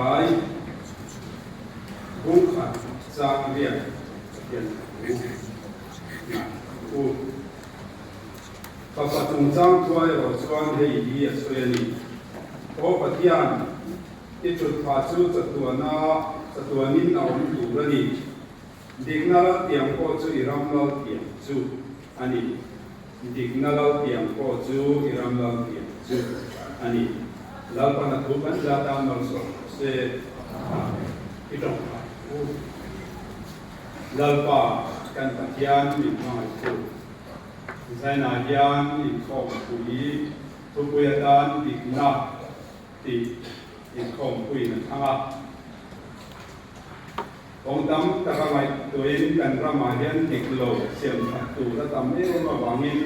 Hebrai bung khat chang riat Pathian thu ngaih u. Fapa chungchang thua erawh chuan hei hi a sawi a ni, Aw Pathian, i thutpha chu chatuana chatuanin a awm tur a ni. Dikna lal tiang pawh chu i ram lal tiang chu a ni. Dikna lal tiang pawh chu i ram lal tiang chu a ni. Lalpan a thu kan zat a malsawm rawh se. Amen. I tawngtai u. Lalpa kan Pathian min hmangaihtu. Zainah hian inkhawmpui thupui atan dikna tih inkhawmpuiin a thlang a. Kawng tam taka ngaihtuahin kan ramah hian dik lo siam that tur a tam em avangin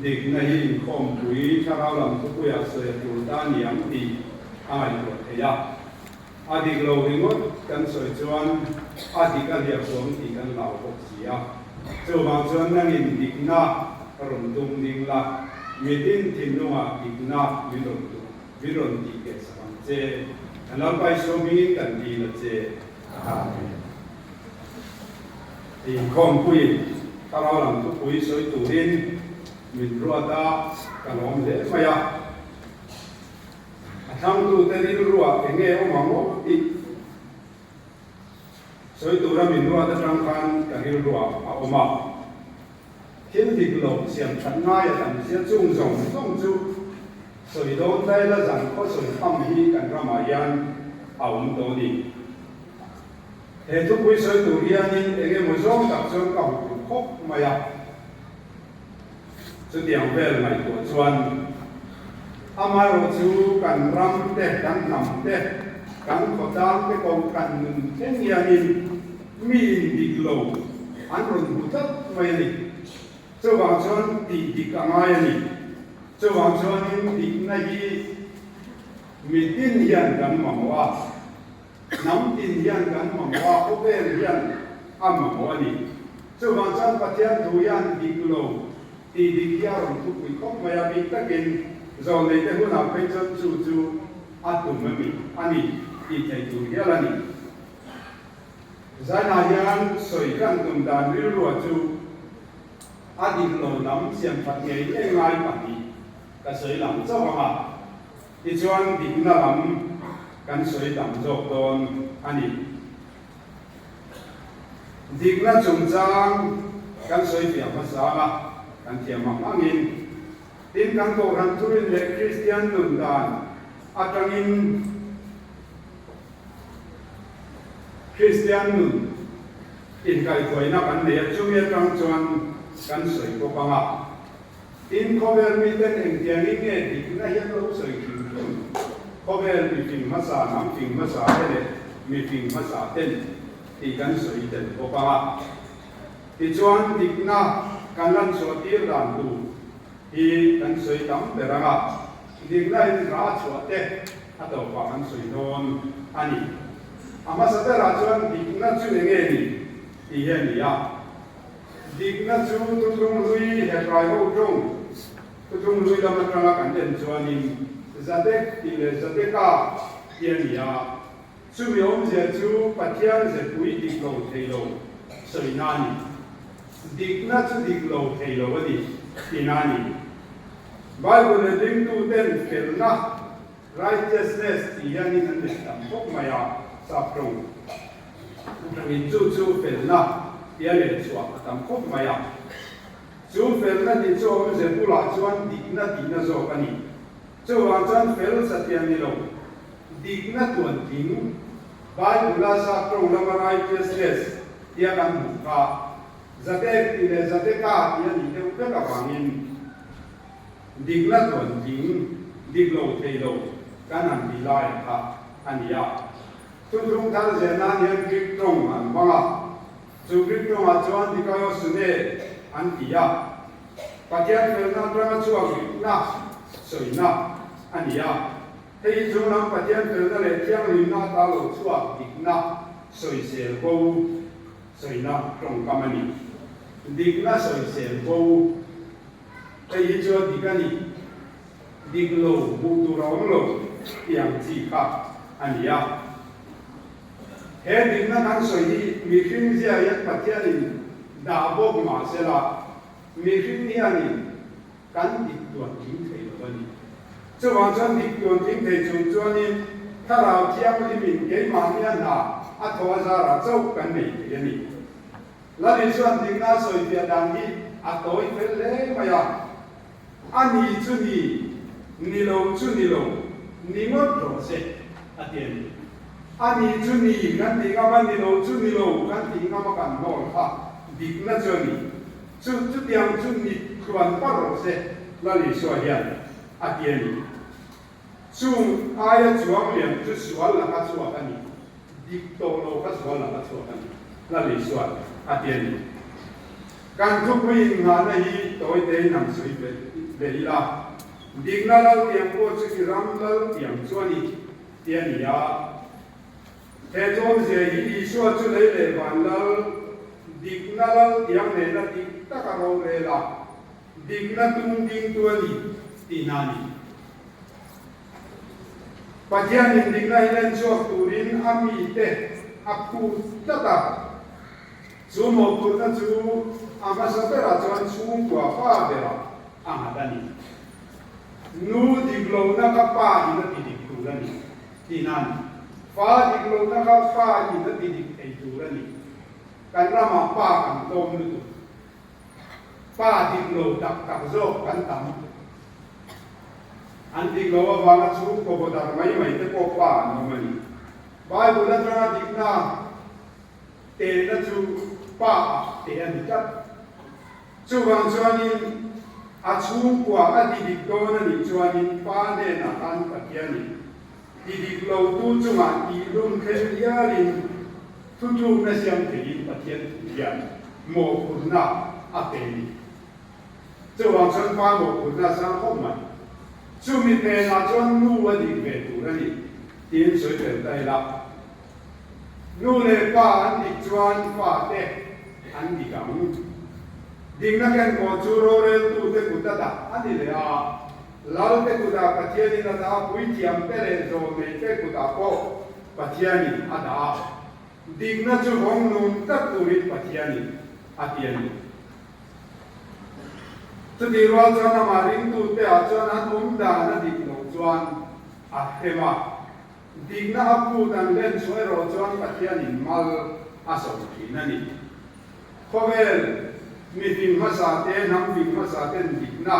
dikna hi inkhawmpui thlarau lam thupuiah sawi a tur ta ni ang tih a ngaihtuah theih a. A dik lo ringawt kan sawi chuan a dik a hliah huam tih kan hlau bawk si a. Chuvang chuan nangin dikna rawn tum ding la, mitin thinlungah dikna min rawn tum. Min rawn tih keh sak ang che. Kan Lalpa Isua hmingin kan dil a che. Amen. Inkhawmpuiin thlarau lam thupui sawi turin min ruat a, ka lawm hle mai a. A thlangtute rilruah eng nge awm ang aw tih sawi tura min ruat atang khan ka rilruah a awm a. Thil dik lo siam that ngai a tam zia chung zawng zawng chu sawi dawn dai la zan khaw sawi tham hi kan ramah hian a awm tawh a ni. He thupui sawi tur hianin eng emaw zawng tak chuan ka huphurh khawp mai a. Chutiang vel ngaihtuah chuan amaherawh chu kan ram te, kan hnam te, kan khawtlang te kohhran nun thleng hianin mi in dik lo an rawn hmu tlat mai a ni. Chuvang chuan tih dik a ngai a ni. Chuvang chuanin dikna hi mitin hian kan mamawh a, hnam tin hian kan mamawh a, khawvel hian a mamawh a ni. Chuvang chuan Pathian thu hian dik lo tih dik hi a rawn thupui khawp mai a, bik takin zawlneite hunah phei chuan chu chu a tum a ni tih theih tur hial a ni. Zainah hian sawi kan tum dan rilrua chu a dik lo lam siam that ngei ngei ngai pahnih ka sawi lam chauh ang a, tichuan dikna lam kan sawi tam zawk dawn a ni. Dikna chungchang kan sawi fiah hmasa ang a, kan thiam ang angin. Tin, kan Kohhran thurin leh Kristian nun dan atangin, Kristian nun inkaihhruaina kan nei a, chumi atang chuan kan sawi bawk ang a. Tin, khawvel miten engtiangin nge dikna hi an lo sawi hrim hrim? Khawvel mifing hmasa, hnam fing hmasa te leh mifing hmasa ten tih kan sawi tel bawk ang a. Tichuan, dikna kan lan chhuah tir dan tur hi kan sawi tam ber ang a, dikna in rah chhuah te a tawpah kan sawi dawn a ni. A hmasa berah chuan dikna chu eng nge ni tih hi a ni a. Dikna chu Thuthlung hlui Hebrai ho ṭawng Thuthlung hlui lam aṭanga kan en chuanin Zadek tih leh Zadeka hi a ni a. Chumi awmzia chu Pathian zepui dik lo thei lo sawina a ni. Dikna chu dik lo thei lo a ni tina a ni. Bible letringtuten felna, righteousness, tih hianin an let tam khawp mai a, sap tawng atangin chu chu felna tia leh chhuah a tam khawp mai a. Chu felna tih chu awmze bulah chuan dikna tihna zawk a ni. Chuvang chuan fel satlian ni lo, dikna tuan tling, Bible-a sap tawng lama righteousness tia kan hmuh kha Zadek tih leh Zadeka tih a nih deuh vek avangin dikna tuan tling, dik lo thei lo kan han ti lai kha a ni a. Thuthlung thar zel nan hian Greek tawng an hmang a, chu Greek tawngah chuan dikaiosune an ti a. Pathian felna atanga chhuak dikna sawina a ni a. Hei hi chu ram Pathian felna leh thianghlimna ata lo chhuak dikna sawisel bo sawina tawngkam a ni. Dikna sawisel bo hei hi chu a dik a ni. Dik lo hmuh tur a awm lo tih ang chi kha a ni. a ni a. He dikna kan sawi hi mihring zia hian Pathianin dah bawk mah sela, mihring hianin kan dik tuan tling thei lo a ni. Chuvang chuan dik tuan tling thei chung chuanin Thlarau Thianghlimin keimahnia hna a thaw a zarah chauh kan nei thei a ni. Lali chuan dikna a sawifiah dan hi a tawi fel hle mai a, A ni chu ni, ni lo chu ni lo, ni ngawt rawh se, a ti a ni. A ni chu ni kan tih ngam a, ni lo chu ni lo kan tih ngam a kan hnawl kha dikna chu a ni. Chu chutiang chu ni tluan par rawh se, Lal Isua hian a ti a ni. Chung aia chuang lian chu sual laka chhuak a ni, dik tawh lo kha sual laka chhuak a ni, Lal Isua'n a ti a ni. Kan thupui innghahna hi tawite in han sawi ve ila, dikna lal tiang pawh chu i ram lal tiang chu a ni, ti a ni a. He tlawmzia hi Isua chu lei leh van lal, dikna lal tiang nena dik taka rorel a, Dikna tum dingtu a ni tihna a ni. Pathianin dikna hi len chhuak turin a mite a phut tlat a. Chu mawhphurhna chu a hmasa berah chuan chhungkua pa berah a nghat a ni. Nu dik lohna kha pa in a ti dik tur a ni tihna a ni. Fa dik lohna kha fa in a ti dik thei tur a ni. Kan ramah pa kan tlawm lutuk. Pa dik lo tak tak zawk kan tam. An dik lo avanga chhungkaw bawdar mai mai te pawh pa an awm a ni. Bible atanga dikna tehna chu pa ah teh a ni tlat. Chuvang chuanin a chhungkua a ti dik dawn a nih chuanin pa hnenah khan Pathianin ti dik lo tu chungah tihlum thleng hialin thutlukna siam theiin Pathian thu hian mawhphurhna a pe a ni. Chuvang chuan pa mawhphurhna a sang khawp mai. Chumi phenah chuan nu a dik ve tur a ni tiin sawi tel ta ila. Nu leh pa an dik chuan fate an dik ang. Dikna kenkawh chu roreltute kut a dah a ni leh a. Lalte kutah Pathianin a dah a, puithiamte leh zawlneite kutah pawh Pathianin a dah a. Dikna chu vawng nun tlat turin Pathianin a ti a ni. Chutih rual chuan amah ringtute ah chuan an awm dan a dik loh chuan a hrem a. Dikna a phut an len chhuah erawh chuan Pathianin mal a sawm thin a ni. Khawvel mifing hmasa te, hnam fing hmasa ten dikna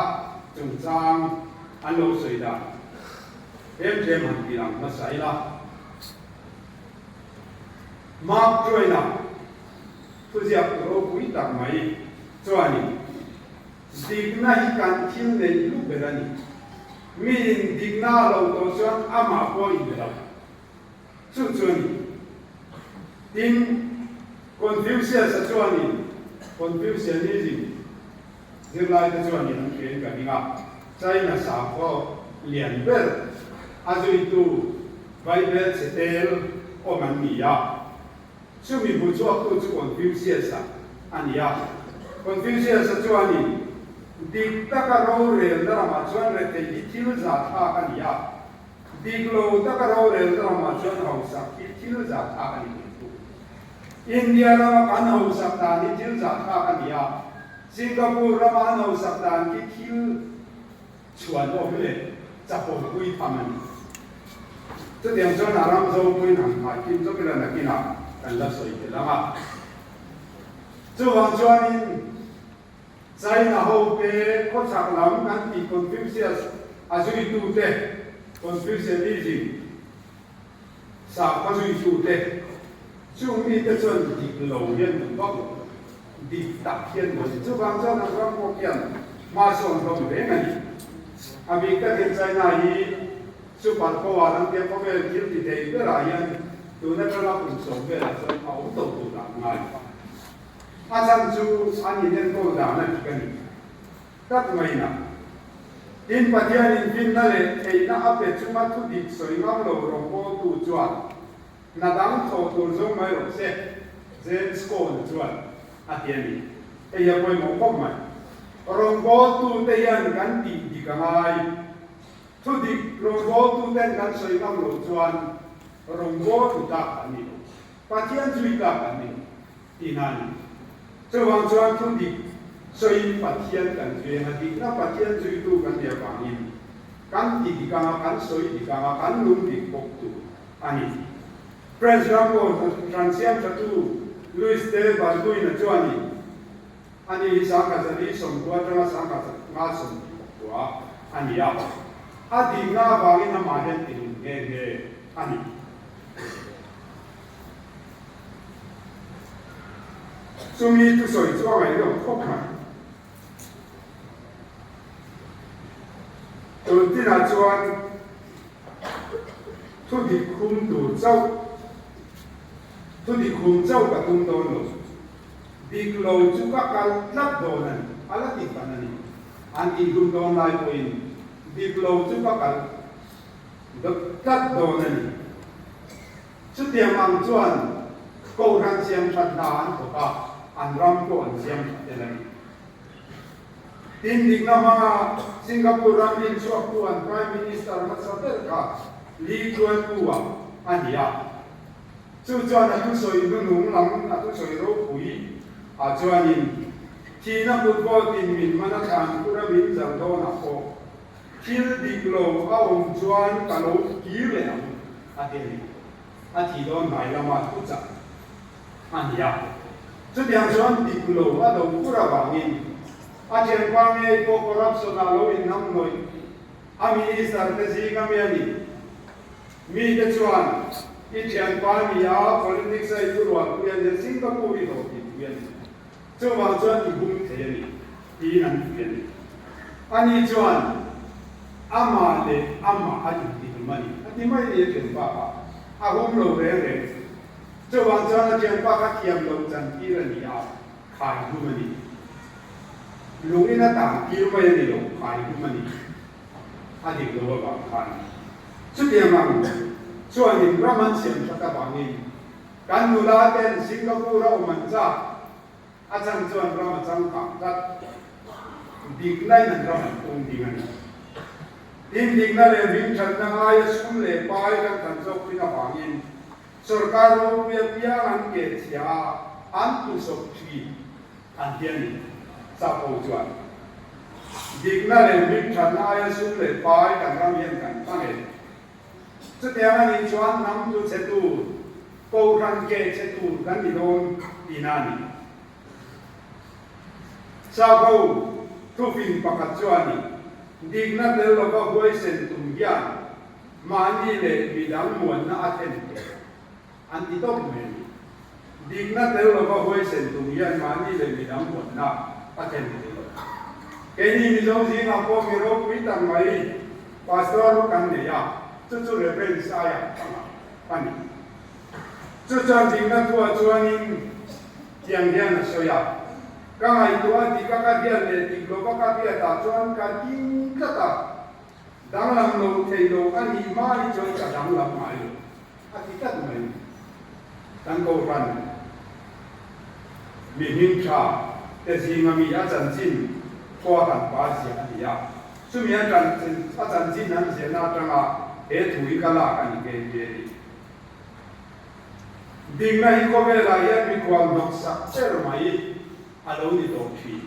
chungchang an lo sawi dan em tlem han tih ang hmasa ila. Mark Twain-a thuziak ropui tak mai chuanin, Dikna hi kan thil neih hlu ber a ni. Miin dikna a lo tawh chuan amah pawh in lo. Chu chu a ni. Tin, Confucius-a chuanin Confucianism zirlaite chuanin an hriain ka ring a, China sakhaw lian ber a zuitu Bible chhe tel awm an ni a. Chumi bu chhuaktu chu Confucius-a a ni a. Confucius-a chuanin dik taka rorelna ramah chuan retheih hi thil zahthlak a ni a. Dik lo taka rorelna ramah chuan hausak hi thil zahthlak a ni thei thung. India rama kan hausak dan hi thil zahthlak a ni a, Singapore rama an hausak dan khi thil chhuanawm leh chapawpui tham a ni. Chutiang chuan a ram zopuiin han khai kim zawk ila nakinah kan la sawi tel ang a. Chuvang chuanin China ho te khawchhak lam kan tih Confucius a zuitu te, Confucianism sakhaw zuitu te, chung mite chuan dik lo hian duh vak lo, dik tak hian duh a ni. Chuvang chuan an ram pawh khian hma sawn hlawm reng a ni. A bik takin China hi super power an tia khawvel thil ti thei berah hian tun atanga kum sawm velah chuan a awm tawh tur ah ngai. A chhan chu an inenkawl dan a dik a ni tlat mai na. Tin, Pathianin finna leh theihna a pe chunga thu dik sawi ngam lo rawngbawltu chuan hna dang thawh tur zawng mai rawh se, James Cone chuan a ti a ni. Hei a pawimawh khawp mai. Rawngbawltute hian kan tih dik a ngai. Thu dik rawngbawltuten kan sawi ngam loh chuan. Rawngbawltu tlak kan ni lo, Pathian zui tlak kan ni lo tihna a ni. Chuvang chuan thu dik sawiin Pathian kan zui anga dikna Pathian zuitu kan nih avangin kan ti dik anga, kan sawi dik anga, kan lung dik bawk tur a ni. French ram pawh hran siam thatu Louis de Balduin-a chuanin ani hi 1990 atanga 1999 a ni a, a dikna avangin amah hian ti lung nghe nghe a ni. Chumi thusawi chu a ngaihloh khawp mai. Tun tinah chuan thu dik khum tur chauh, thu dik khum chauh ka tum dawn lo. Dik lo chu ka kal tlat dawn a ni, a la ti fan a ni. An inhlum dawn lai pawhin dik lo chu ka kal tlat dawn a ni. Chutiang ang chuan Kohhran siam that hna an thawk a, an ram pawh an siam that tel a ni. Tin, dikna hmanga Singapore ram inchhuaktu an Prime Minister hmasa ber kha Lee Kuan Yew-a a ni a. Chu chuan a thusawi hnunung lam a thusawi ropui ah chuanin thihna kut vawtin min man a thlan tur a min zar dawnah pawh thil dik lo a awm chuan ka lo kir leh ang a ti a ni. A thih dawn hnai lama thuchah a ni a. Chutiang chuan dik lo a do kur avangin a thianpa ngei pawh corruption ah lo inhnamhnawih a minister te zing ami a ni. Mite chuan i thianpa ni a, politics a i thurualpui a nia, Singapore i hlawhtinpui a ni. Chuvang chuan i hum thei a ni, tiin an pui a ni. Ani chuan amah leh amah a intihlum a ni, a ti mai ni a thianpa kha a hum lo reng reng. Chuvang chuan a thianpa kha thiam lo chantir a ni a, khai hlum a ni. Lungin a tantir mai a ni lo, khai hlum a ni. A dik lo avang khan chutiang ang chuanin ram an siam that avangin kan nula ten Singapore a awm an chak a chhan chuan ram a changkang tlat. Dikna in an ram an tung ding a ni. Tin, dikna leh hmingthatna ngaia sum leh pai kan than zawk thin avangin sorkar ropui apiang an keh chhia a, an tusawp thin. An ti a ni. Chapo chuan dikna leh hmingthatna aia sum leh pai kan ram hian kan hmang e. Chutiang a nih chuan hnam tu che tur, kohhran keh che tur kan ni dawn tihna a ni. Chapo thufing pakhat chuan dikna tel lova huaisen tum hian mahni leh midang muanna a thlen thei. An ti tawp mai a ni. Dikna tel lova huaisen tum hian mahni leh midang huatna a thlen thei lo. Keini Mizo zingah pawh mi ropui tak mai Pastor kan nei a, chu chu Reverend Saia Thanga a ni. Chu chuan dikna thuah chuanin tiang hian a sawi a, Ka ngaihtuah dik a ka hriat leh dik lova ka hriatah chuan ka ding tlat a, danglam lo thei lo a nih hma hi chuan ka danglam ngai lo. A ti tlat mai. Kan Kohhran mi hming tha te zinga mi a chanchin khua kan pa ziah a ni a. Chumi a a chanchin an ziahna atanga he thu hi ka lak a ni nghe nghe a ni. Dikna hi khawvelah hian mikhual hnawksak ber mai a lo ni tawh thin.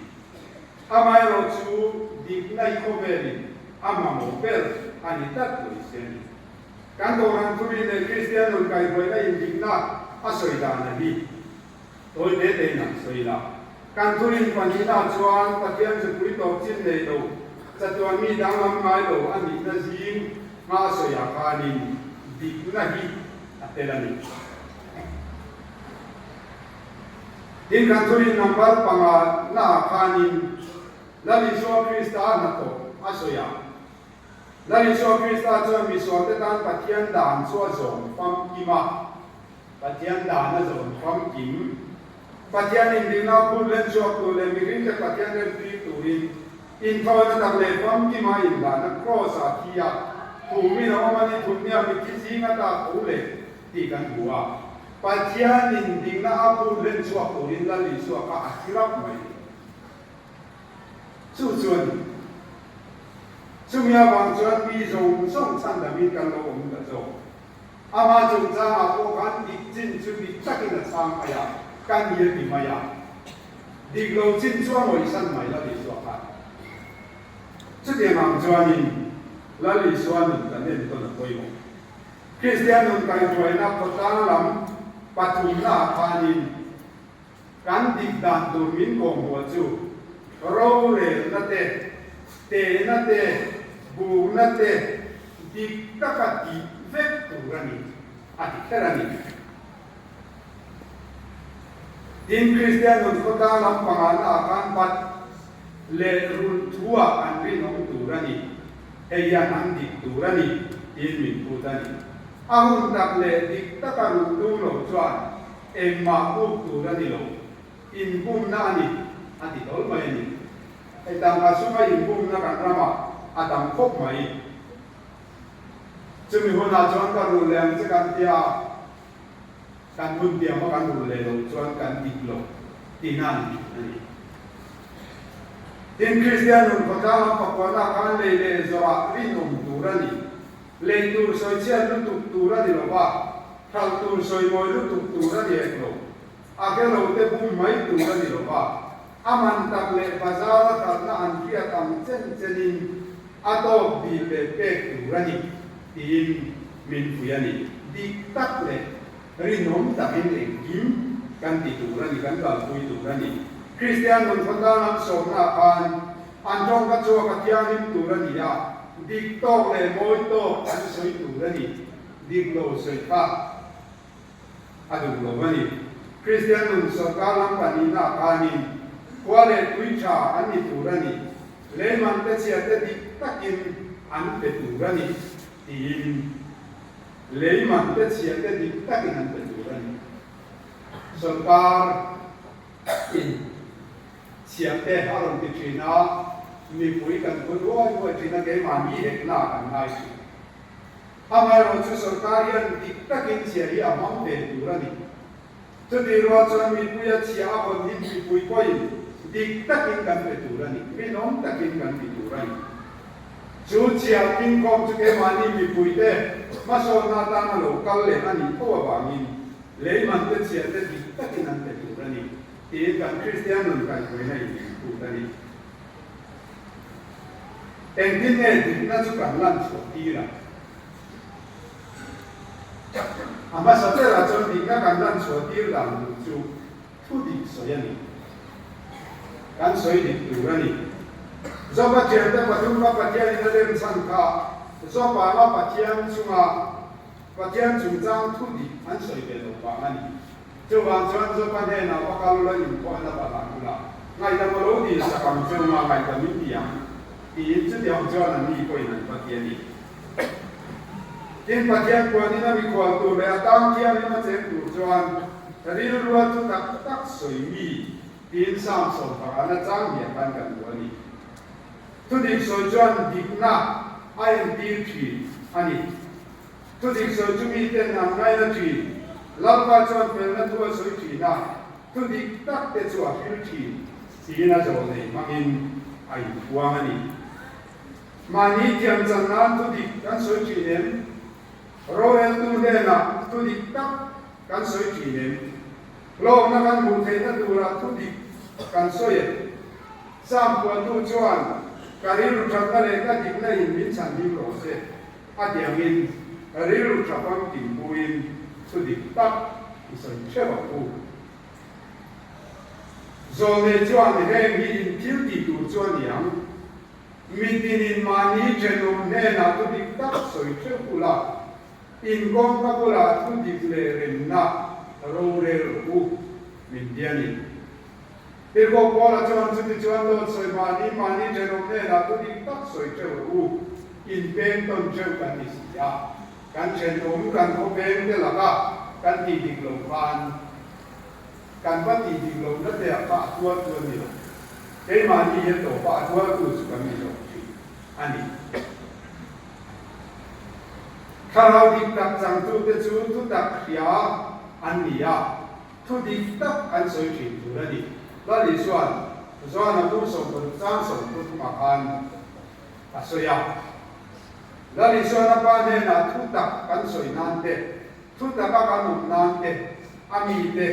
Amaherawh chu dikna hi khawvelin a mamawh ber a ni tlat lo i se a ni. Kan Kohhran thurin leh Kristian nun kaihhruaina indikna a sawi dan a hi tawi te tein an sawi la. Kan thurin pahnihna chuan Pathian zupui tawp chin nei lo, chatuan mi danglam ngai lo a nihna zing hma a sawi ah khanin dikna hi a tel a ni. Tin, kan thurin number panga naah khanin Lal Isua Krista hnathawh a sawi ah Lal Isua Krista chuan misualte tan Pathian dan chu a zawm famkim a, Pathian dan a zawm famkim. Pathian indikna phut len chhuak tur leh mihringte Pathian remtir turin inthawina tak leh famkima inhlahna Kraws-ah thi a, thumin a awm a ni, thutnia mitthi zing ata tho leh tih kan hmu a. Pathian indikna a phut len chhuak turin Lal Isua kha a thi rap mai. Chu chuan chumi avang chuan mi zawng zawng chhan damin kan lo awm ta zawk. Ama chungchangah pawh khan dik chin chu dik takin a chhang mai a, ka ni a ti mai a. Dik lo chin chu a ngawisan mai Lal Isua khan. Chutiang ang chuanin Lal Isua nun kan entawn a pawimawh. Kristian nun kaihhruaina khawtlang lam pathumnaah khanin kan dik dan tur min kawmhmuah chu rorelna te, tehna te, bukna te dik taka tih vek tur a ni, a ti kher a ni. Tin, Kristian nun khawtlang lam pangana khan bat leh rulh thuah an rinawm tur a ni, hei hian an dik tur a ni tiin min phut a ni. A hun tak leh dik taka rulh tum lo chuan engmah buk tur a ni lo, inbumna a ni a ti tawl mai a ni. Hei tangka suma inbumna kan ramah a tam khawp mai. Chumi hunah chuan ka rulh leh ang che kan tia. Kan hun tiam a kan rulh leh loh chuan kan dik lo tihna a ni thin a ni. Tin, Kristian nun khawtlang lam pakuahna khan lei leh zawrah rinawm tur a ni. Lei tur sawi chhiat lutuk tur a ni lo va, hralh tur sawi mawi lutuk tur a ni hek lo. A ke lo te bum mai tur a ni lo va, a man tak leh bazar a hralhna an hriat ang chen chenin a tawk dil leh pek tur a ni tiin min pui a ni. Dik tak leh rinawm takin engkim kan ti tur a ni, kan kalpui tur a ni. Kristian nun khawtlang an sawmnaah khan an tawngka chhuak a thianghlim tur a ni a, dik tawk leh mawi tawk an sawi tur a ni. Dik lo sawi kha a duh lo a ni. Kristian nun sawrkar lam pahnihnaah khanin khua leh tui tha an ni tur a ni. Leiman te chhia te dik takin an pe tur a ni tiin leiman te chhia te dik takin an pe tur a ni. Sawrkar in chhia te a rawn ti thin a, mipui kan phun huai huai thin a, keimahni hekna kan ngai thin. Amaherawhchu sawrkar hian dik takin chhia hi a hmang ve tur a ni. Chutih rual chuan mipuia chhia a vawn hi mipui pawhin dik takin kan pe tur a ni, rinawm takin kan ti tur a ni. Chu chhia pingkhawm chu keimahni mipuite hmasawnna atana lo kal leh a nih tho avangin leiman te chhia te dik takin an pe tur a ni tiin kan Kristian nun kaihhruaina in min phut a ni. Engtin nge dikna chu kan lan chhuah tir ang? A hmasa berah chuan dikna kan lan chhuah tir dan tur chu thu dik sawi a ni. Kan sawi dik tur a ni. Joba thiante pathum kha Pathianin a lem chhan kha Joba anga Pathian chunga Pathian chungchang thu dik an sawi ve lo vang a ni. Chuvang chuan Joba hnenah va kal ula inkhawhna va hlan ula, ngaihdam a lo dil sak ang che unga ngaihdam in ti ang tiin chutiang chuan anni pawhin an va ti a ni. Tin, Pathian puanin a mikhual tur leh a tang thianghlim a cheng tur chuan rilrua thu tak tak sawi mi tiin Psalm 10 chang hian khan kan hmu a ni. Thudik sawi chuan dikna a entir thin a ni. Thudik sawi chu miten an ngaina thin. Lalpa chuan felna thu a sawi thin a, thudik tak te chu a hril thin tiin a zawlnei hmangin a inpuang a ni. Mahni thiam chan nan thu dik kan sawi thin em? Roreltu hnenah thu dik tak kan sawi thin em? Hlawkna kan hmuh theihna turah thu dik kan sawi em? Sam puantu chuan, Ka rilru thatna leh ka dikna in min chhanhim rawh se, a ti angin rilru tha famkim puiin thu dik tak i sawi theuh ang u. Zawlnei chuan heng hi in thil tih tur chu a ni ang. Mitinin mahni thenawm hnenah thu dik tak sawi theuh ula, inkawngka bulah thu dik leh remna rorel rawh u, min ti a ni. Tirhkoh Paula chuan chuti chuan dawt sawi mahni mahni thenawm hnenah thu dik tak sawi theuh rawh u, inpeng tawn theuh kan ni si a, kan thenawm kan khawpeng te laka kan tih dik lo khan, Kan va tih dik lo na te ah kha a tuar tu a ni lo. Keimahni hian tawpa a tuar tu chu kan ni lo tih a ni. Thlarau dik tak changtute chu thutak hria an ni a, thu dik tak an sawi thin tur a ni. Lal Isua'n Joana bu 16 chang 33 ah khan a sawi a. Lal Isuan a Pa hnenah thu tak kan sawi nan te, thu taka kan awm nan te a mite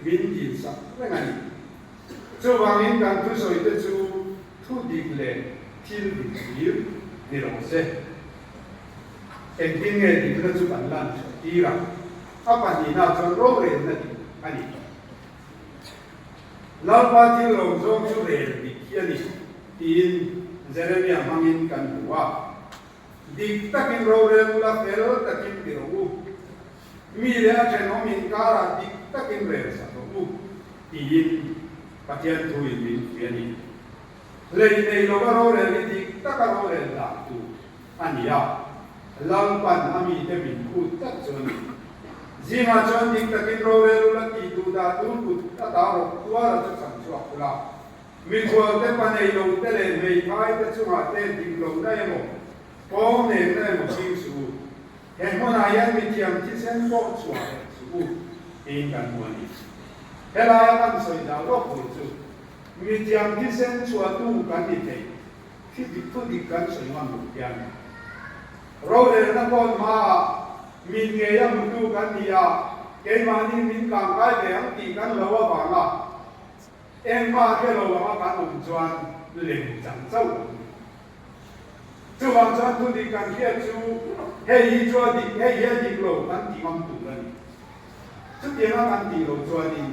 min dilsak reng a ni. Chuvangin kan thusawi te chu thu dik leh thil dik hlir ni rawh se. Engtin nge dikna chu kan lan chhuah tir a? A pahnihna chuan rorelna dik a ni. Lalpa thil lo zawng chu rel dik hi a ni tiin Jeremia hmangin kan hmu a. Dik takin rorel ula fel takin ti rawh u. Mi leh a thenawm inkarah dik takin rel sak rawh u tiin Pathian thuin min pui a ni. Hlei nei lova rorel hi dik taka rorel dan tur a ni a, Lalpan a mite min phut tlat chu a ni. Zingah chuan dik takin rorel ula tih duh dah tur kut a ta rawk tuara chu chhan chhuak ula, mikhual te pa nei lo te leh hmeithai te chungah te dik lohna emaw, kawng nengna emaw ching suh u. He hmunah hian mithiam thisen pawh chhuah leh suh u tiin kan hmu a ni. Helaia kan sawi zau lawk tur chu mithiam thisen chhuahtu kan ni thei, thi dik thu dik kan sawi ngam lo hian rorelna kawn hmaah min ngei a hmutu kan ni a, keimahni min kangkai ve ang tih kan lo avanga engmah hre lo anga kan awm chuan lem chang chauh an ni. Chuvang chuan thu dik kan hriat chu hei hi chu a dik, hei hi a dik lo kan ti ngam tur a ni. Chutianga kan tih loh chuanin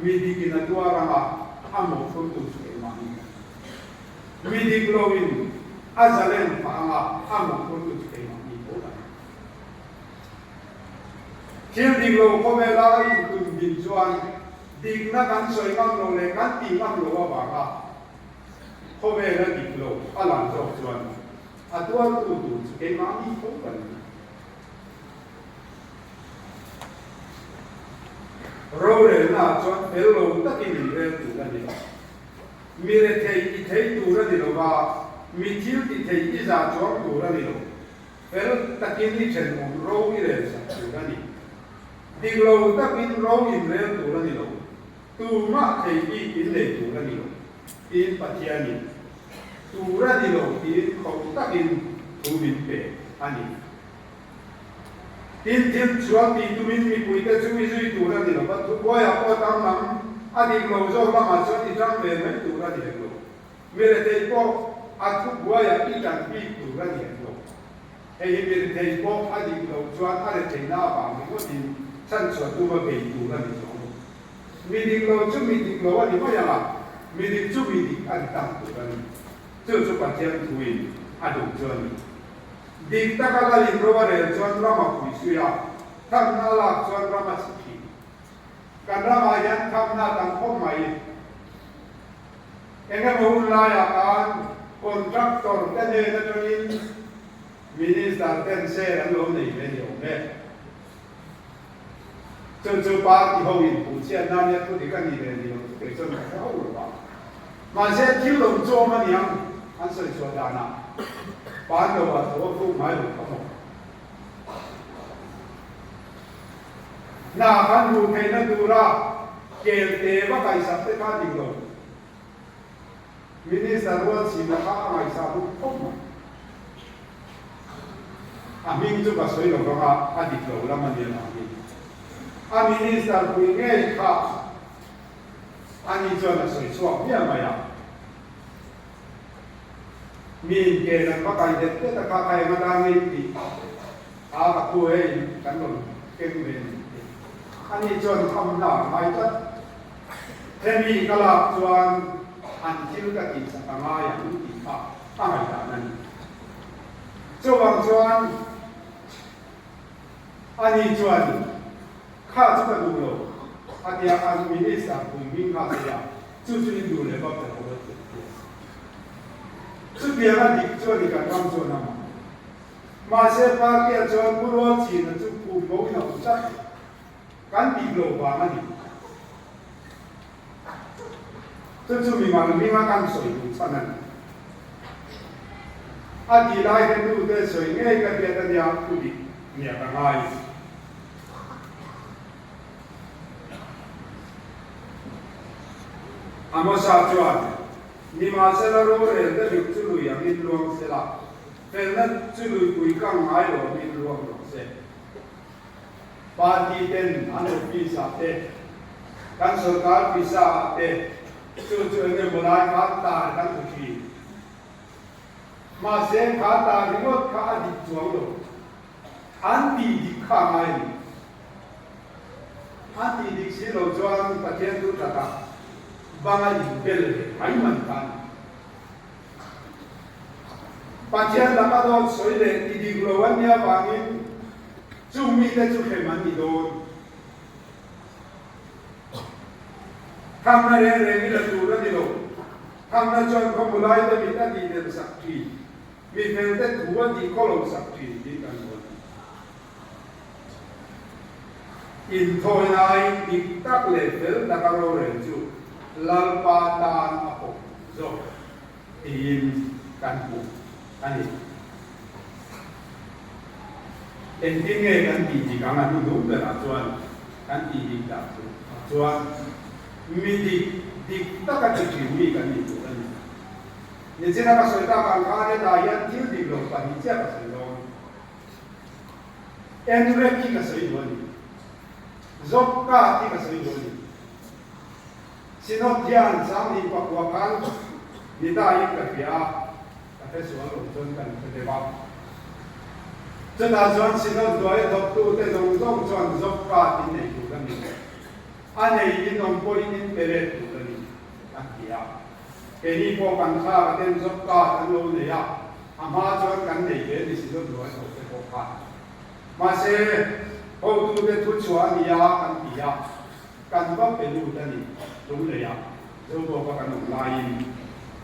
mi dikin a tuar anga a mawhphurtu chu keimahni kan ni. Mi dik loin a zalen phah anga a mawhphurtu chu keimahni tho kan ni. Thil dik lo khawvela a intum din chuan dikna kan sawi ngam lo leh kan tih ngam loh avanga Khawvel a dik lo a lan zawk chuan a tuartu tur chu keimahni tho kan ni. Rorelna ah chuan fel lo takin inrel tur a ni lo. Mi rethei i thei tur a ni lo va, mi thil ti thei i zah chuang tur a ni lo. Fel takin i thenawm ro i rel sak tur a ni. Dik lo takin ro inrel tur a ni lo. Tumah thei bik in nei tur a ni lo, tiin Pathianin tur a ni lo tiin khauh takin thu min pe a ni. Tin, thil chhuak tih tumin mipuite chu i zui tur a ni lo va, thubuaiah pawh tang lam a dik lo zawk lamah chuan i tang ve mai tur a ni hek lo. Mi rethei pawh a thubuaiah i tan bik tur a ni hek lo. Hei hi mi rethei pawh a dik loh chuan a retheihna avang ringawtin chhanchhuah tuma bei tur a ni zawng lo. Mi dik lo chu mi dik lo a ni mai ang a, mi dik chu mi dik a ni tak tur a ni. Chu chu Pathian thuin a duh chu a ni. Dik taka lalin ro a rel chuan ram a phui sui a, thamna a lak chuan ram a chhi thin. Kan ramah hian thamna a tam khawp mai. Eng emaw hun laiah khan contractor te hnen atangin Minister ten share an lo nei ve ni awm e. Chu chu party ho in puh chhiat nan hian thu dik a ni ve ni lo chu kei chuan ka hre ho lo va. Mahse thil lo chawm a niang an sawi chhuah danah pan lo ah tho a khuk ngai lo kha maw. Hna kan hmuh theihna tura kel te va kaihsak te kha dik lo. Minister rual chhina kha a ngaihsah duh khawp mai. A hming chu ka sawi lo vang a, a dik lo lam a nia vangin. A minister pui ngei kha ani chuan a sawi chhuak miah mai a. Mi inken an va kai det det a kha kha eng atan nge in tih a ka thu hei kan rawn keng ve ni tih ani chuan thamna a ngai tlat. Hemi ka lak chuan an thil ka tih chak a ngai ang tih kha a ngaihdan a ni. Chuvang chuan ani chuan kha chu ka duh lo a tia an minister pui hming kha a sawi a, chu chu in duh leh vak ta lo a ti a ti a. Chutiang a dik chu a ni kan ram chuan a mah. Mahse party-ah chuan Pu Rualchhina chu phum bo in a awm tlat. Kan dik lo vang a ni. Chu chu mimal hminga kan sawi duh chhan a ni. A tih lai hretute sawi ngei ka hriat a nia, thu dik nia ka ngai. Amosa chuan, Nimahsela rorel te dik chu lui angin luang sela. Felna chu luipui kang ngai lo angin ruak rawh se. Party ten an office ah te, kan sorkar pisa ah te chu chu eng emaw lai khan tar kan hmu thin. Mahse kha tar ringawt kha a dik chuang lo. An tih dik kha a ngai a ni. An tih dik si lo chuan Pathian thu that ah bang a inbel ve mai mai kha a ni. Pathian laka dawt sawi leh ti dik lo an nih avangin chung mite chu hrem an ni dawn. Thamna reng reng i la tur a ni lo. Thamna chuan khawmu laite mit a tih del sak thin. Mi felte thu a tih khaw lo sak thin tih kan hmu a ni. Inthawi laiin dik tak leh fel taka rorel chu Lalpa tan a pawm zawk tiin kan hmu a ni. Engtin nge kan tih dik ang a hnuhnung berah chuan kan tih dik dah chu chuan mi dik dik taka ti thin mi kan ni tur a ni. Nichina ka sawi tak ang khan hetah hian thil dik lo pahnih chiah ka sawi dawn. Enrek hi ka sawi duh a ni. Job card hi ka sawi duh a ni. Synod hian Sanghnih pakua khan ni ta in ka hria a, ka hre sual lo chuan kan hre deuh a. Chutah chuan Synod hnuaia thawktute zawng zawng chuan job card in nei tur a ni. A nei in awm pawhin in pe let tur a ni, an ti a. Keini pawh kan thlalak a ten job card an lo nei a, a hma chuan kan nei ve ni si zawt ruai tho te pawh khan. Mahse, hotute thu chhuah a nia kan ti a, kan va pe lut a ni Lunglei ah Zobawka kan awm laiin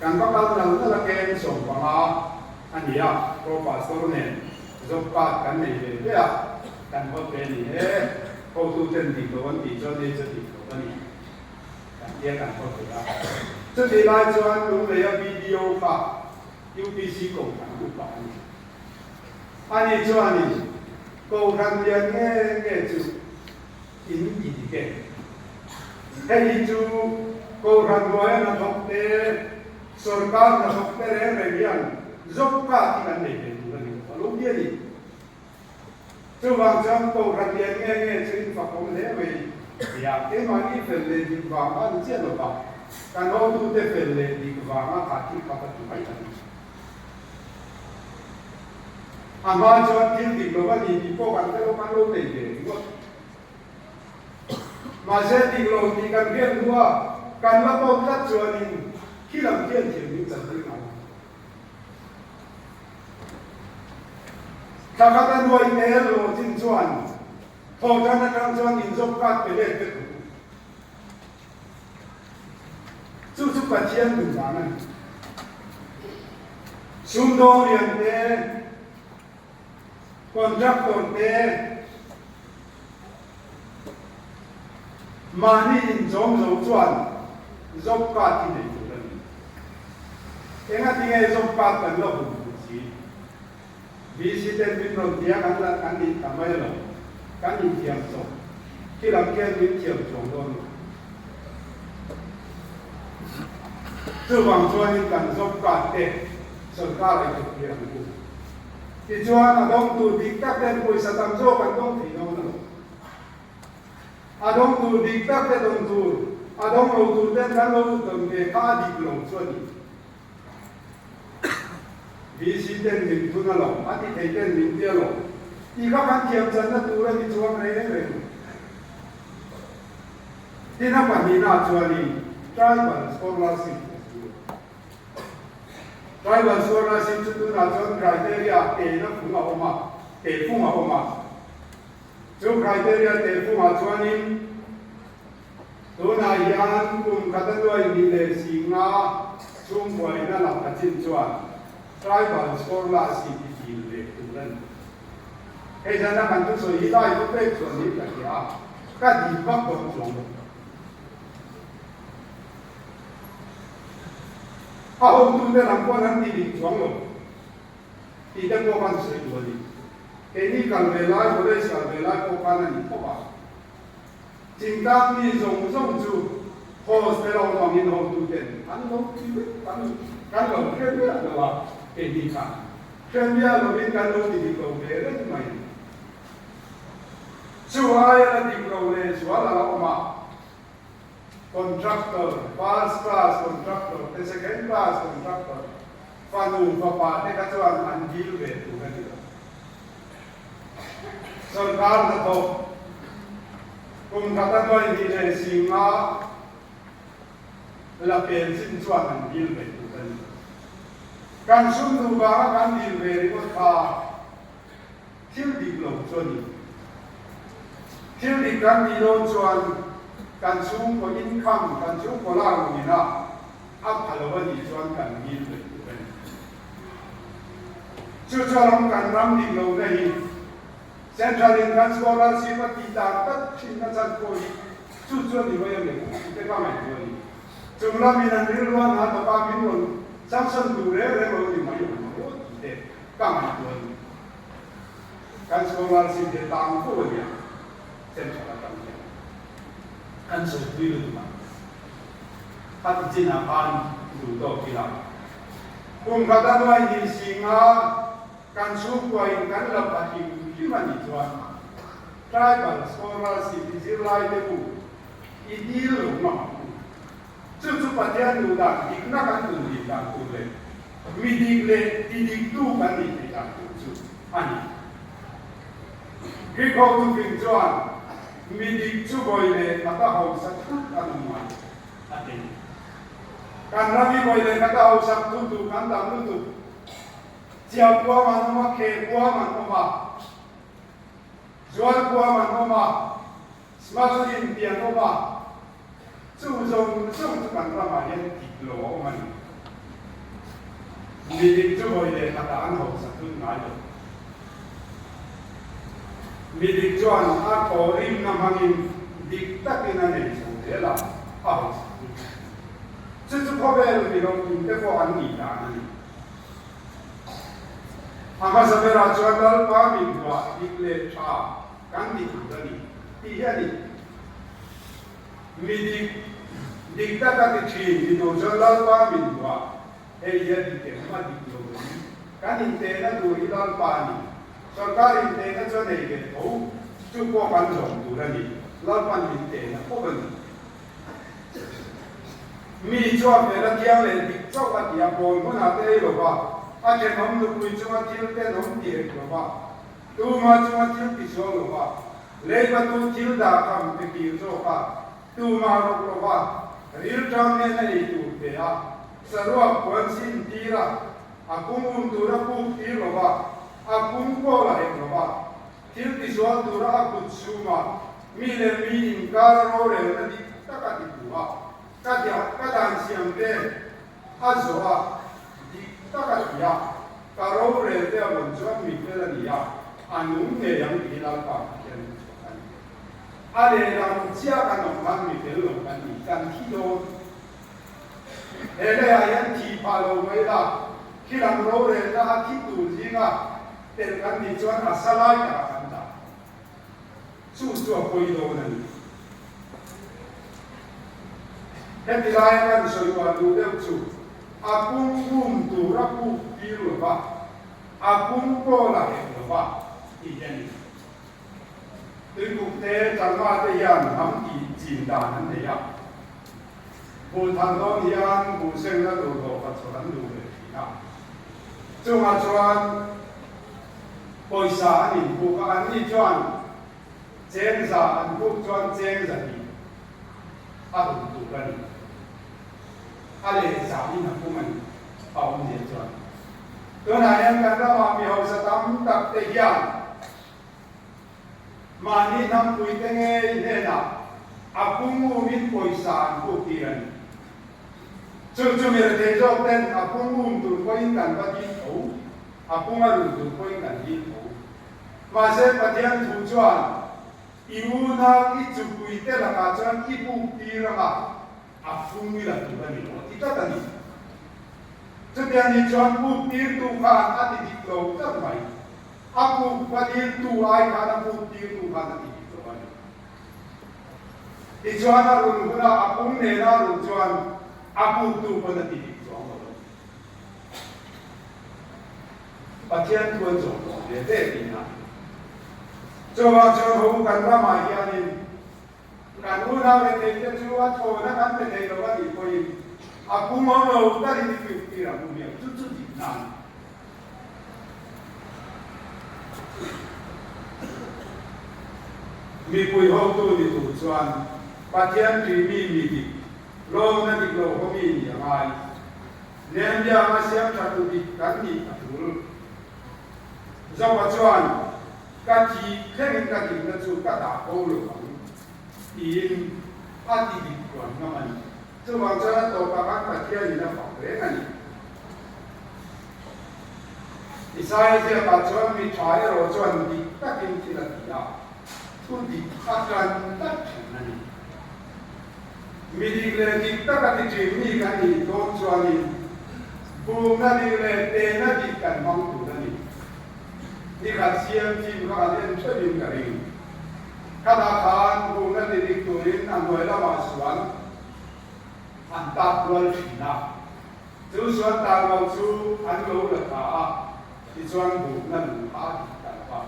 kan va kal nal nal a ken 15 a ni a, Pro Pastor nen job card kan nei ve ve a, kan va pe ni e, hotuten dik lo an tih chuan nei chu dik lo a ni. Kan tia kan haw thei a. Chutih lai chuan Lungleia BDO kha UPC Kohhran upa a ni. Ani chuanin Kohhran lian nge nge chu in ti dik e. Hei hi chu Kohhran hnuaia hnathawk te, sorkar hnathawk te reng reng hian job card hi kan nei ve tur a ni lo. A lo ti a ni. Chuvang chuan Kohhran lian nge nge chu in fakawm hle mai tia keimahni fel leh dik vang a ni chiah lo va, kan hotute fel leh dik vanga kha thil kha ka ti mai a ni. A hma chuan thil dik lo a ni tih pawh kan hre lo, kan lo nei ve ringawt. Mahse dik lo tih kan hriat hnua kan la pawm tlat chuanin khi lam khian thiam min chantir ngai. Thla khat a nuai tel lo chin chuan thawhtan atang chuan inzawp kat pe let vek ang. Chu chu Pathian duh dan a ni. Sumdawng lian te, contractor te, mahni inchawm zo chuan job card hi nei tur a ni. Engatinge job card kan la hum duh si? VC ten min rawn tia kan la kan nih ta mai lo, kan inthiam chawp. Khi lam khian min thiam chuang dawn lo. Chuvang chuanin kan job card te sorkar a inthawk ang u. Tichuan, a dawng tur dik tak ten pawisa tam zawk an dawng thei dawn a lo. A dawng tur dik tak te dawn tur, a dawng lo tur ten kan lo dawn ve kha a dik lo chu a ni. VC ten min thun a lo, a ti thei ten min ti a lo. Tih kha kan thiam channa tur a ni chuang reng reng. Tin a pahnihna chuanin Tribal Scholarship a si. Tribal Scholarship chu tunah chuan criteria tehna fung a awm a, tehfung a awm a. Chu criteria tehfungah chuanin tunah hian kum khat a nuai hnih leh singa chhungkuaina lam a chin chuan Tribal Scholarship hi dil ve tur a ni. Hei zana kan thusawi hi lai chu pek chuan niin ka hria a, ka dil vak dawn chuang lo. A hotute lam pawh an ti dik chuang lo tih te pawh kan sawi duh a ni. Keini kal ve lai, college kal ve lai pawh khan a ni khawp a. Thingtlang mi zawng zawng chu hostel a awm angin hotuten an lo ti vek, kan lo hre miah lo a keini khan. Hre miah lovin kan lo ti dik lo ve reng mai. Chu aia la dik lo leh zual a la awm a, contractor, first class contractor te second class contractor fanu fapa te kha chuan an dil ve tur a ni lo. Sorkar hnathawk kum khat a hnuai hnih leh singa la pel chin chuan an dil ve tur a ni. Kan sum duh vanga kan dil ve ringawt kha thil dik lo chu a ni. Thil dik kan tih dawn chuan kan chhungkaw income, kan chhungkaw lak luhina a pha lo a nih chuan kan dil ve tur a ni. Chu chuan ram kan ram dik lohna hi Central in kan scholarship a tih dan tak thinna chan pawh hi chu chu a ni mai a ni tih te ka ngaihtuah a ni. Chung lamin an rilruan hna tawpa min rawn sanction duh reng reng lo ni mai ang maw tih te ka ngaihtuah a ni. Kan scholarship hi a tang fo a nia Central atang hian kan sawipui lutuk a. Khati chinah khan duh tawk ila. Kum khat a hnuai hnih singa kan chhungkuain kan lo pha hlim hlim a nih chuan Tribal Scholarship i zirlai te u i dil lo ngam ang u. Chu chu Pathian duh dan dikna kan tun dik dan tur leh mi dik leh ti diktu kan nih theih dan tur chu a ni. Greek ho thufing chuan mi dik chu vawi leh khata hausa thut an awm ngai a ti. Kan ram hi vawi leh khata hausak thu tur kan tam lutuk. Chiau kuam an awm a, khel kuam an awm a, zual kuam an awm a, smuggling ti an awm a, chu zawng zawng chu kan ramah hian dik lo a awm a ni. Mi dik chu vawi leh khatah an hausa thut ngai lo. Mi dik chuan a thawhrimna hmangin dik takin a nei chho zel a, a hausa thut. Chu chu khawvel mi ropui te pawh an nih dan a ni. A hmasa berah chuan Lalpa min hmuah dik leh tha kan ti tur a ni tih hi a ni. Mi dik, dik taka ti thin ti tur chuan Lalpa min hmuah hei hi a dik em a dik lo em? Kan intehna tur hi Lalpa a ni. Sorkar intehna chu a nei ve tho, chu pawh kan zawm tur a ni. Lalpan min tehna khawp a ni. Mi chuan hmel a thiang leh dik chauh a ti a, bawl hmunah te ei lova, a thenawm nupui chunga thil tenawm ti hek lova, tuma chunga thil ti sual lova, leibatu thil dah kham pe kir zawk a, tuma rawk lova, rilṭam hnena ei tur pe a, saruak puan sin tir a, a kung um tura puk tir lova, a kung pawh la hek lova, Thil tisual tura a kut chhunga mi leh mi inkara rorelna dik tak a ti tu a, ka diah ka dan siam te a zawh a, dik tak a ti a, ka rorel te a vawn chuan mi fel a ni a, a nung ngei ang tih hi Lalpa Pathian thu chhuah a ni. A lehlam chiah kan awm khan mi fel lo kan ni, kan thi dawn. He leiah hian thih phah lo mai la, khilam rorelna a thi tur zinga tel kan nih chuan a sa lai takah kan dah. Chu chu a pawi dawn a ni. Heti laia kan sawi uar duh deuh chu a pum um tur a puk tir lo va, a pum pawh la hek lo va tih hi a ni. Tuikuk te Changma te hian hnam tih chin dan an nei a. Buh thar dawn hian buh sengna tur dawhkhat chawlh an duh ve thin a. Chungah chuan pawisa an inpuk a, anni chuan cheng za an puk chuan cheng zahnih a rawn tur a ni. A leh zahin a pum a ni, a awmzia chuan. Tunah hian kan ramah mi hausa tam tak te hian Mahni hnampuite ngei hnenah a pum umin pawisa an puk tir a ni. Chu chu mi rethei zawk ten a pum um tur pawhin kan va dil tho, a pum a run tur pawhin kan dil tho. Mahse Pathian thu chuan i unau i chupuite lakah chuan i puk tir anga a pum i la tur a ni lo a ti tlat a ni. Chutiang ni chuan puk tirtu khan a ti dik lo tlat mai. A puk va diltu ai khan a puk tirtu khan a ti dik lo a ni. Tichuan a run hunah a pum nena a run chuan a puktu pawn a ti dik chuang lo a ni. Pathian thu an zawm tawh ve ve tihna. Chuvang chuan ho kan ramah hianin kan unau retheite chu a thawhna kan pe thei lo a nih pawhin a pum awm lo takin i fiuk tir ang u hmiang chu chu dikna a ni. Mipui hotu ni tur chuan Pathian ṭih mi mi dik, lawmna dik lo haw mi nih a ngai. Nehemiah a siam ṭha tu dik kan nih a ṭul. Joba chuan, Ka thih thlengin ka dikna chu ka dah bo lo ang, tiin a ti dik tuan ngam a ni. Chuvang chuan a tawpah khan Pathianin a fak reng a ni. Isaia ziakah chuan mi ṭha erawh chuan dik takin thil a ti a, thu dik a ṭan tlat ṭhin a ni. Mi dik leh dik taka ti ṭhin mi kan nih dawn chuanin bumna dik leh tehna dik kan hmang tur a ni. Nikhat siam chim kha kan en ṭheuhin ka ring. Khatah khan bumna ti dik turin a hnuai lamah suan an tap rual ṭhin a. Chu suan tah lo chu an lo la ta a, tichuan bumna lung kha a dik ta lo va.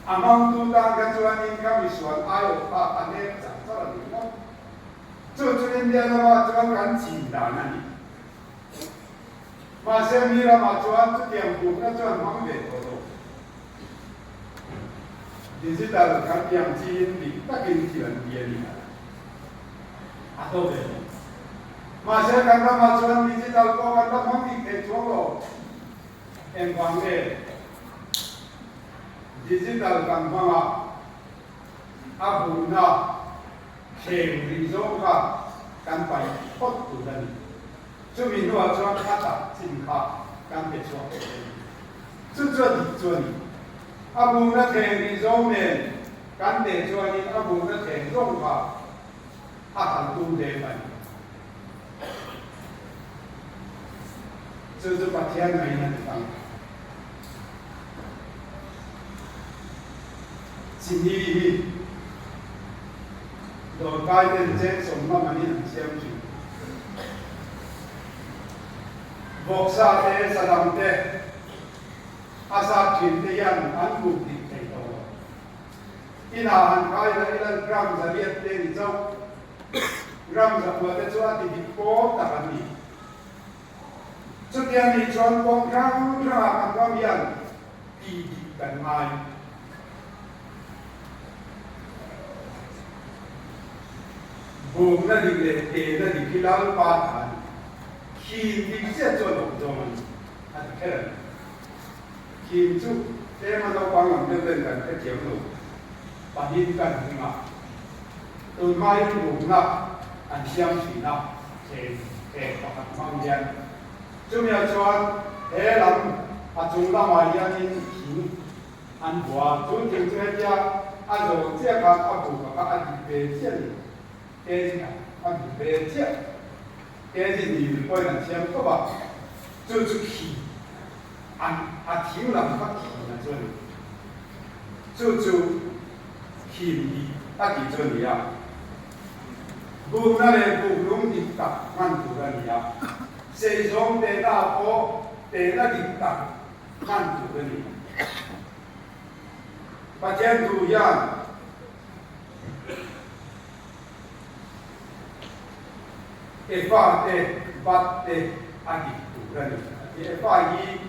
A hmangtu tan kha chuanin ka misual aiawh kha a nek char char a ni ngawt. Chu chu India ramah chuan kan chin dan a ni. Mahse mi ramah chuan chutiang bukna chuan hmang ve tawh lo. Digital kan tiang chiin dik takin thil an ti a ni. A to ve lo. Mahse kan ramah chuan digital pawh kan la hmang dik thei chuang lo. Engvang nge digital kan hmanga a buhna thleng rih zawng kha kan paih phawt tur a ni. Chumi hnuah chuan a tak chin kha kan pe chhuak tur a ni. Chu chu a dik chu a ni. A buhna thleng rih zawng nen kan teh chuanin a buhna thleng zawng kha a han tum deng a ni. Chu chu Pathian ngaiin a ti ang. Chini hi dawrkai ten cheng sawmna manin an siam thin. Vawksa te, sadang te a zat thin te hian an buk dik thei tawh lo. Inah han kai la ila gram 800 te ni chauh. Gram 900 te chu a ti dik pawl tak an ni. Chutiang nih chuan kawng hrang hrangah kan ram hian ti dik kan ngai. Bumna dik leh tehna dik hi Lalpa ta a ni. Khin dik chiah chuan awm zawng a ni, a ti kher a ni. Khin chu tlema naupang lam deuh ten kan hrethiam lo pahin kan hming a, tunhmain bumna an siam thin a, thleng thleng pakhat hmang hian. Chumia chuan he lam a chung lamah hianin thing an bua a, chu thing chu hetia a zawh chiah khan a buk a kha a dik ve chiah a ni, kg khat a dik ve chiah, kg hnih mil pawhin an siam khawp a, chu chu khi. An a thing lam kha khin a chu a ni. Chu chu khin dik a tih chu a ni a. Bukna leh buk lung dik tak hman tur a ni a. Seizawng tehna pawh tehna dik tak hman tur a ni. Pathian thu hian Efa te bat te a dik tur a ni a ti. Efa hi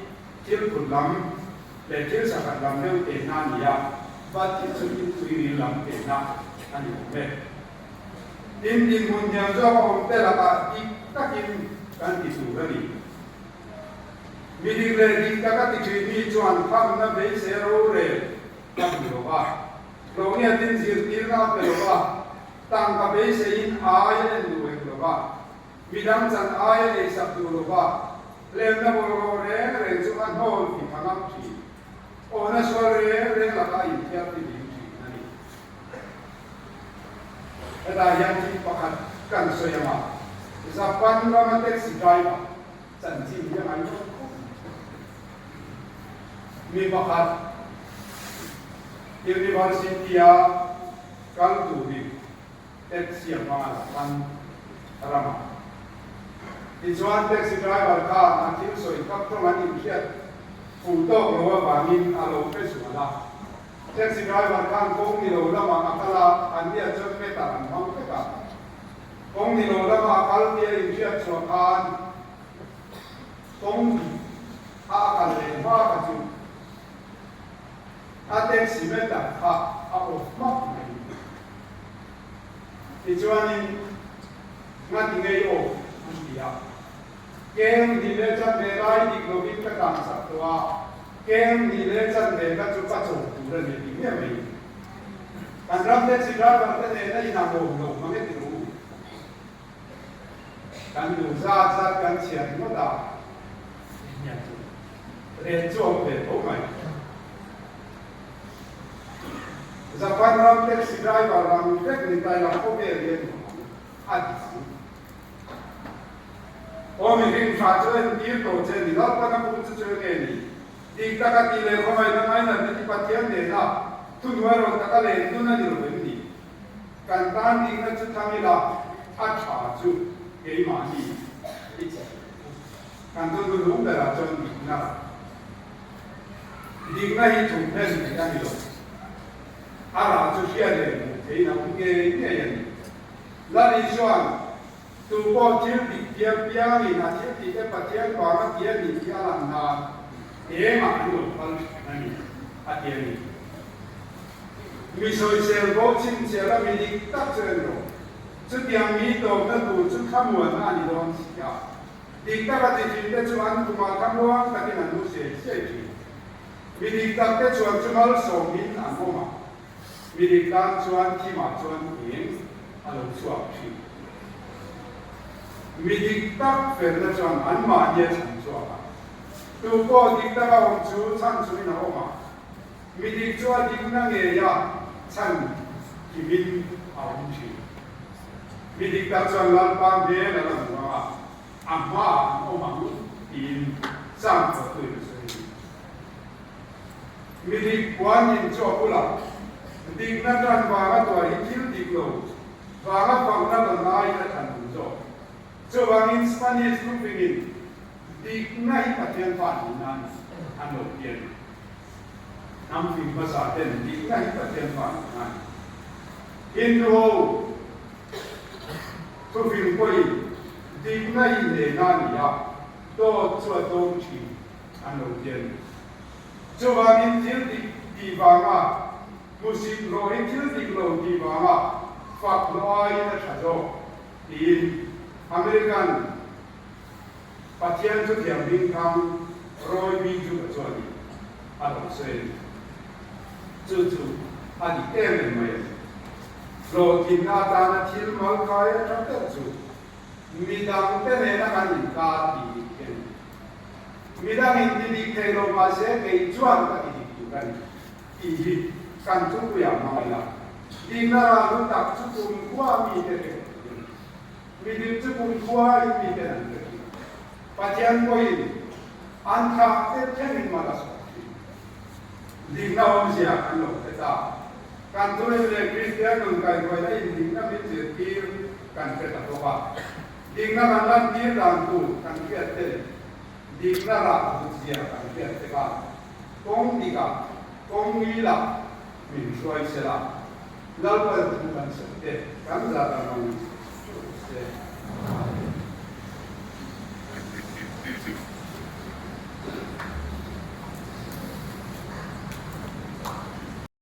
thil phut lam leh thil sakhat lam deuh tehna a ni a, bat hi chu thil tuiril lam tehna a ni awm e. Tin, dinhmun hniam zawk a awm te lakah dik takin kan ti tur a ni. Mi dik leh dik taka ti thin mi chuan khamna beisei rorel a hmu lo va. Hlawhniatin zirtirna a pe lo va, tangka beiseiin ai a en duh hek lo va, midang chan ai a eisak duh lo va, hlemna bawlhhlawh reng reng chu a hnawl ti tha ngam thin. Awhna sual reng reng lakah a inthiar ti ding thin a ni. Hetah hian thil pakhat kan sawi ang a, Japan rama taxi driver chanchin hi a ngaihnawm khawp mai. Mi pakhat University-a kal turin taxi a hmang a Japan ramah. Tichuan taxi driver khan a thil sawi kap tawng an inhriat. Fuh tawk lo avangin a lo pe sual a. Taxi driver khan kawng ni lo lamah a kal a, an nia chuan meter an hmang vek a. Kawng ni lo lama a kal tia inhriat chhuah khan kawng dik a a kal leh hma kha chu a taxi meter kha a off hmak mai. Tichuanin ngati ngei off an ti a. Keng ni leh chan ve lai dik lovin ka tlan sak tawh a, keng ni leh chan ve ka chu ka chaw tur a ni tih miah mai. Kan ram taxi driver te nen a inang awm lo mang e ti ru. Kan duh zat zat kan chhiat ngawt a, ren chu awm ve tho mai. Japan ram taxi driver ram vek ni tai la khawvel hi a ni ang a ti ang. Aw mihring tha chu entir tawh che ni, Lalpan a bum chu chu enge ni? Dik taka tih leh khawngaihna ngainat na hi Pathian nena thuhnuai rawn taka len dun a ni lo em ni? Kan tan dikna chu thang ila a tha chu keimahni i che. Kan thunnu lung berah chuan dikna dikna hi thumhlen theih a ni lo. A rah chu hria leh hmuh theihin a awm ngei ngei a ni. Lali chuan, Tu pawh thil dik piang piangin a thil tihte Pathian vanga ti a nih tih a lan nan engah an lo kal thin a ni, a ti a ni. Mi sawisel bo chhinchhiah la mi dik tak chu en rawh. Chutiang mi tawpna tur chu thlamuanna a ni dawn si a. Dik taka ti thinte chu an khumah thlamuang takin an lu siai siai thin. Mi dik takte chuan chu malsawmin an awm a. Mi dik tan chuan thimah chuan eng a lo chhuak thin. Mi dik tak felna chuan anmahni a chhan chhuak a. Tu pawh dik taka awm chu chhan chungin a awm a. Mi dik chu a dikna ngei a chhan kimin a awm thin. Mi dik tak chuan Lalpa hmel a la hmu ang a, a hmaah an awm ang tiin Psalm phuahtuin a sawi a ni. Mi dik puan in chu a bul a, dikna tan vanga tuar hi thil dik lo vanga fakna dan aiin a thlan duh zawk. Chuvangin Spanish thufingin dikna hi Pathian fa nihna a ni an lo ti a ni. Hnam fing hmasa ten dikna hi Pathian fa nihna a ni. Hindu ho thufing pawhin dikna hi hnehna a ni a, dawt chu a tlawm thin. an lo ti a ni. Chuvangin thil dik tih vanga hmusit hlawh hi thil dik lo tih vanga fak hlawh aiin a tha zawk tiin American Pathian chu thiam hmingthang Roy B. Judah chuanin a lo sawi a ni. Chu chu a dik em em mai a ni. Hlawhtlinna atana thil malkai a tha ber chu midangte nena kan inkar tih dik hi a ni. Midang in ti dik thei lo mahse kei chuan ka ti dik tur a ni tih hi kan thupuiah hmang ila. Dikna ral lu tak chu kumkhua mite hre tur a ni. Mi dik chu kumkhua in miten an hre thin. Pathian pawhin an thlah te thlengin mal a sawm thin. Dikna awmzia kan lo hre ta. Kan thurin leh Kristian nun kaihhruaina in dikna min zirtir kan hre ta bawk a. Dikna kan lantir dan tur kan hriat te leh dikna rah dutzia kan hriat te khan kawng dikah, kawng ngilah min hruai se la, Lalpan thu kan sawi te kan zat ang ang in sawi theuh se.